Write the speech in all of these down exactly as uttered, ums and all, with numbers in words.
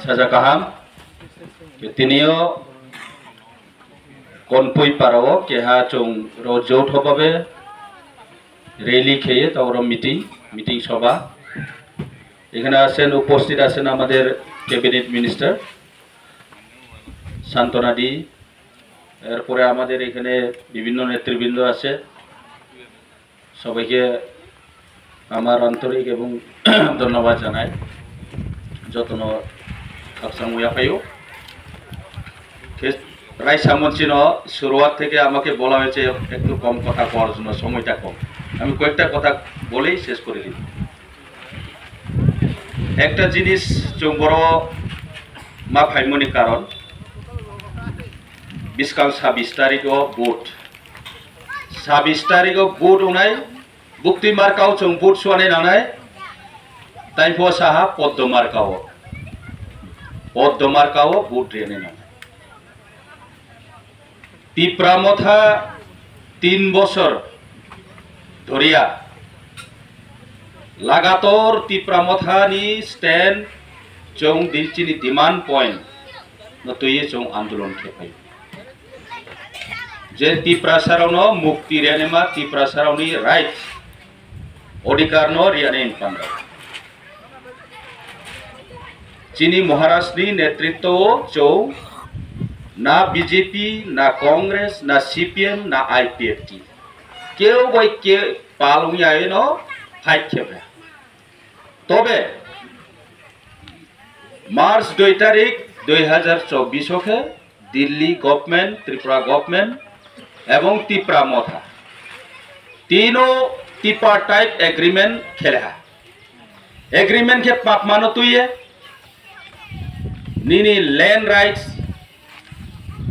Saja kaham. Tinio Konpui parao keha chwng ro joutho babe rally kheye, ta oro meeting, meeting sobha. এখানে আছেন, উপস্থিত আছেন আমাদের cabinet minister সান্ত্বনা দি, এরপরে আমাদের এখানে বিভিন্ন নেতৃবৃন্দ আছে, সবাইকে আমার আন্তরিক এবং ধন্যবাদ জানাই। যতন আপসাং উয়া পাইও। রাইসা মঞ্চিন শুরুয়াত থেকে আমাকে বলা হয়েছে একটু কম কথা কওয়ার জন্য, সময়টা কম। আমি কয়েকটা কথা বলেই শেষ করে দিই। একটা জিনিস চুম্বর মা ফাইমনি কারণ, বিস্কাল ছাব্বিশ তারিখও ভোট। ছাব্বিশ তারিখও ভোট হনাই, বুক্তি মার্কাও চুং ভোট সুয়ানি নানাই, তাইফো সাহা পদ্ম মার্কাও, পদ্ম মার্কাও ভোট রেনে নানাই। Tipra Motha tin bosor dhoriya lagator Tipra Motha ni stand chwng di chini demand point no twiwi chwng andolon khe phai. Je Tiprasa rokno mukti ryanima, Tiprasa rokni rights, odhikar no ryanai panda. Chini Maharaj ni netritwo o chwng na B J P, na Congress, na C P M, na I P F T, keu bai keu palung yaino fight khe pha. Tobe March dui tarik dui hazar chobbish o khe Delhi government, Tripura government ebong Tipra Motha tino tripartite agreement kheleha. Agreement khe pakmano tuiye nini land rights,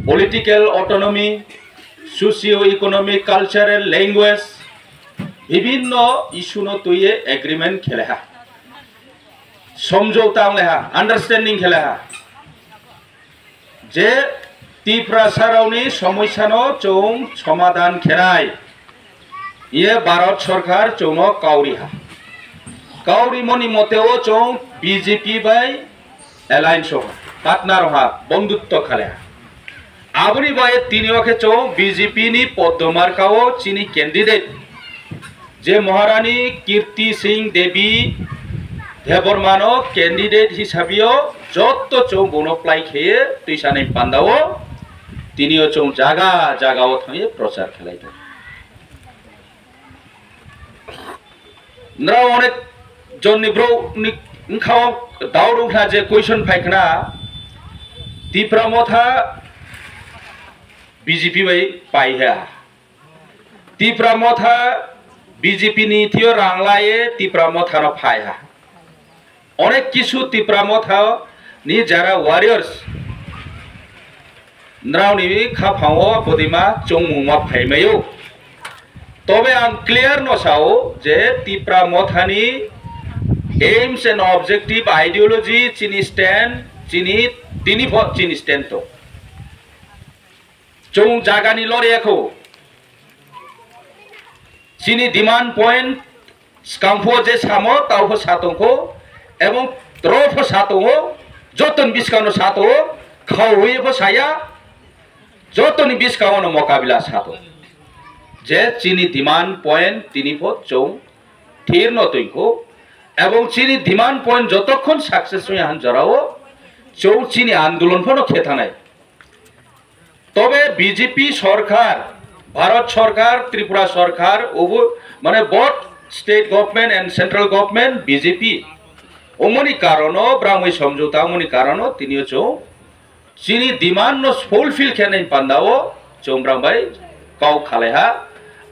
political autonomy, socio economic, cultural, language, bibhinno issue no tuiye agreement kheleha, somjouta wngleha, understanding kheleha. Je Tiprasa rokni somoisano chwng somadhan khenai, iye Bharat Sarkar chwngno kauriha. Kaurimoni moteo chwng B J P bai alliance roha, partner roha, bondhutto khaleha. Aboni bai tini o khe chwng B J P ni poddo markao chini candidate je Maharani Kirti Singh Devi Debbarmano candidate hisabio jotto chwng bono plai kheye twisanai pandao tinio chwng jaga jagao thangwi prochar khlai tongo. Nrao onek jonni brouh ni wngkhao doubt wngkha je question phaikhna Tipra Motha B J P bai paiha. Tipra Motha B J P ni thio rang laye Tipra Motha no phai ha. Onek kisu Tipra Motha ni jara warriors nrao ni khaphang o bodima chongmung ma phai maio. Tobe ang clear no sao je Tipra Motha ni aims and objective, ideology, chini stand, chini tini pho chini stand to. Chwng jagani lorya kho. Chini demand point skang pho je samo tao pho sa tong kho, ebong tro pho sa tongo, jotoni bwskango sa tongo, khao hui pho saya, jotoni bwskango no mokabila sa tongo. Je chini demand point tini pho chwng thir no twi kho, ebong chini demand point jotokhon success wngya han jorao chwng chini andolon pho no khe thanai. Tobe B J P sorkar, Bharat sorkar, Tripura sorkar, obo mane both state government and central government B J P. Omoni karono, brangwi somjouta omoni karono, tinio chwng chini demand no fulfill khenai pandao chwng brang bai kau khalaiha.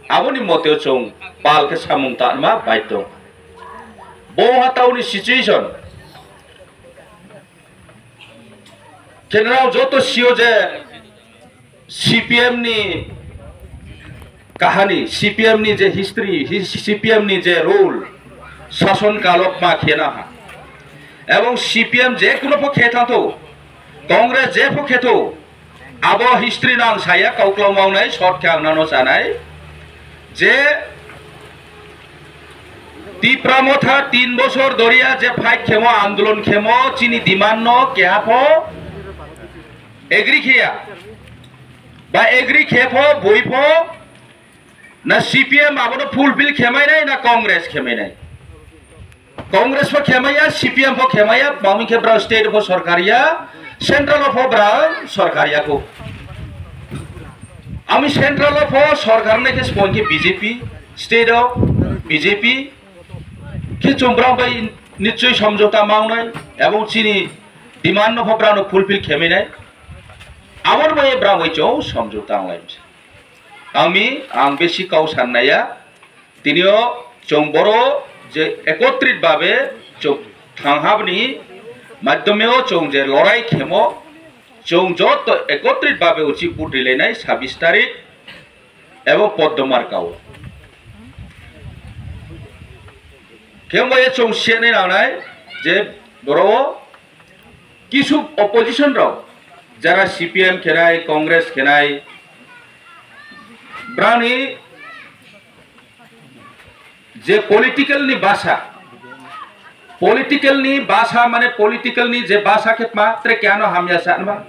Aboni moteo chwng pal khe samung tanma baidho. Bo ha tauni situation. General joto sio je C P M ni kahani, C P M ni je history, his-, C P M ni je rule, sason kalok ma khena ha. Ebong C P M je kuno pho khe thangtho, Congress je pho khe tho, abo history nang saya kauklau maunai, short khe ang nano chanai, je Tipra Motha tin bosor doriya je fight khemo, andolon khemo, chini demand no keha pho agree khiya. Ba agree khe pho, bui pho, na C P M abono fulfill khemai nai, na Congress khemai nai. Congress pho khemaya, C P M pho khemaya, mami khe brao state pho sorkar ya, central pho brao sorkar ya ko. Ami central pho sorkar nai khe spon khe B J P, state o B J P, khe chwng brao bai nichoi somjota mawnai, ebong chini demand no pho brao no fulfill khemai nai. Aboni bai brao bai chwng somjota wnglai misa. Ami, ang besi kau sannaya, tinio chwng boro je ekotrit babe chwng thanghabni madhyomeo chwng je lorai khemo, chwng joto ekotrit babe uchi vote rilainai sabis tarik ebong Poddo markao. Khe wngbaye chwng siyanai nangnai je boro kisu opposition rok jara C P M khenai, Congress khenai, brani je political ni basa, political ni basa mane political ni je basa khe ma tre kehano hamya sanma.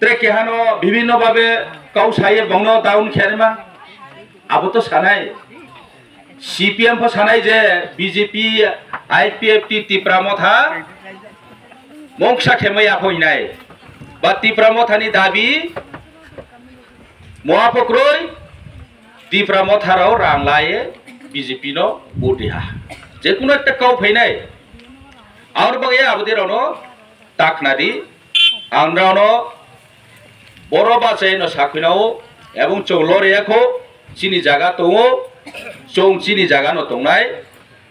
Tre kehano bibhinno babe kau saye bongno down khenma. Abo to sanai. C P M pho sanai je B J P, I P F T, Tipra Motha moksa khemai aphoinai. Ba Tipra Mothani dabi moha pho kwrwi, Tipra Motha rao rang laye B J P no vote riha. Je kuno ekta kau phainai. Aboni bagwi abodi rao no takna di. Ang rao no boro bachai no sakhuinao, ebong chwng lore yakho, chini jaga tongo, chwng chini jaga no tongnai,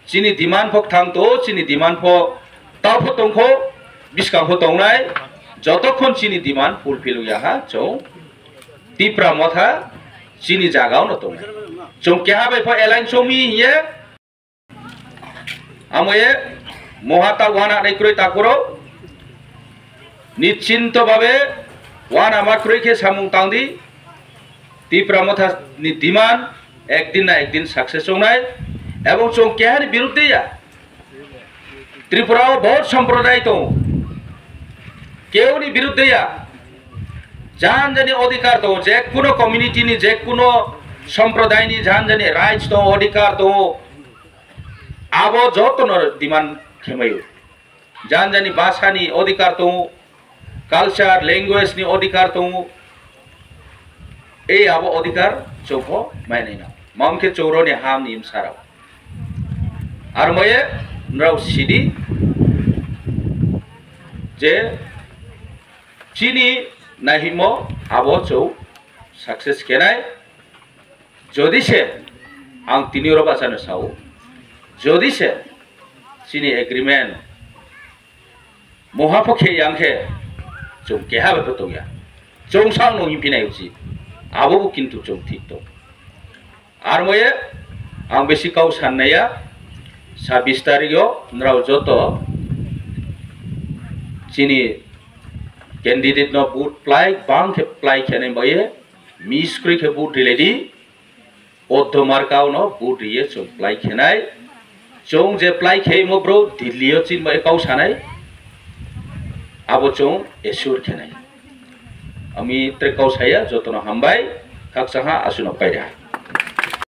chini demand pho thang to, chini demand pho tao pho tongkho, biskang pho tongnai, jotokhon chini demand fulfill ya ha, chwng Tipra Motha chini jaga no tongnai. Chwng keha bai pho align chwng mi hiye, Amoye moha ta wana nai kwrwi takuro. Nichinto babe wana ma kwrwi khe samung tangdi. Tipra Motha ni demand ekdin na ekdin success wngnai. Ebong chwng kehani birudde ya. Tripura o bahut samproday tongo. Keuni birudde ya. Jan jani odhikar tongo, je kuno community ni, je kuno samproday ni jan jani rights tongo, odhikar tongo. Abo jotono demand khemaio. Jan jani bhasha ni odhikar tongo, culture, language ni odhikar tongo. Ei abo odhikar chwngpho mainai no. Mamkhe chwrwni ham ni bwsarok. Armoye nrao sidi je chini nahimo abo chwng success khenai. Jodi se, ang tini oro bachano sao, jodi se chini agreement moha pho khe yang khe, chwng keha bai pho tongya. Chwng sao no himphina uchi. Abo bo kintu chwng thik tong. Armoye, ang besi kau sannaya, sabis tarik o nrao joto chini candidate no vote plai, bang khe plai khenai baye, miss kwrwi khe vote rilai di, Poddo markao no vote riye chwng plai khenai. Chwng je plai khe mo bro Delhi o chinma kau sanai, abo chwng assure khenai. Ami tre kau saya, jotono hambai, khaksa ha, aswkno paida.